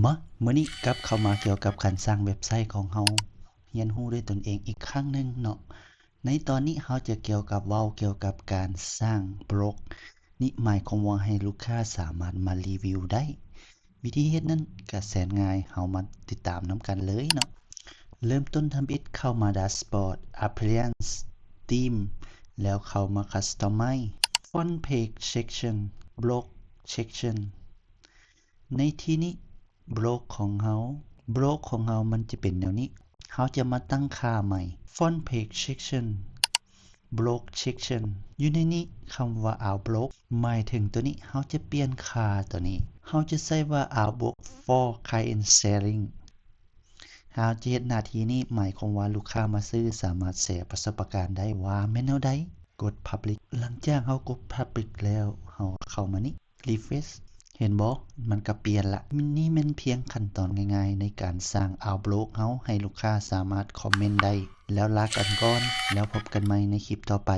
ມາ ມື້ນີ້ກັບເຂົ້າມາກ່ຽວກັບການສ້າງເວັບໄຊຂອງເຮົາ ຮຽນຮູ້ດ້ວຍຕົນເອງອີກຄັ້ງໜຶ່ງເນາະ. ໃນຕອນນີ້ເຮົາຈະກ່ຽວກັບ ເວົ້າກ່ຽວກັບການສ້າງບລັອກ. ນີ້ໝາຍຄວາມວ່າໃຫ້ລູກຄ້າສາມາດມາຣີວິວໄດ້. ວິທີເຮັດນັ້ນກະແສນງ່າຍ, ເຮົາມາຕິດຕາມນຳກັນເລີຍເນາະ. ເລີ່ມຕົ້ນທຳອິດເຂົ້າມາ Dashboard, Appearance, Theme ແລ້ວເຂົ້າມາ Customize, Front Page Section, Blog Section. ໃນທີ່ນີ້ ບລັອກຂອງເຮົາ ບລັອກຂອງເຮົາມັນຈະເປັນແນວນີ້. ເຮົາຈະມາຕັ້ງຄ່າໃໝ່ Front Page Section, Blog Section. ຢູ່ໃນນີ້ຄຳວ່າ Our Blog ໝາຍເຖິງໂຕນີ້ ເຮົາຈະປ່ຽນຄ່າໂຕນີ້ ເຮົາຈະໃສ່ວ່າ Our Blog for Client Selling. ເຮົາຈະເຮັດໜ້າທີ່ນີ້ ໝາຍຄວາມວ່າລູກຄ້າມາຊື້ສາມາດແຊປະສົບປະການໄດ້ວ່າແມ່ນແນວໃດ. ກົດ Publish. ຫຼັງຈາກເຮົາກົດ Publish ແລ້ວ ເຮົາເຂົ້າມານີ້ Refresh. ເຫັນບໍ່? ມັນກະປ່ຽນລະ. ນີ້ແມ່ນພຽງຂັ້ນຕອນງ່າຍໆໃນການສ້າງ Our Blog ເຮົາໃຫ້ລູກຄ້າສາມາດຄອມເມັນໄດ້. ແລ້ວລາກັນກ່ອນ ແລ້ວພົບກັນໃໝ່ໃນຄລິບຕໍ່ໄປ.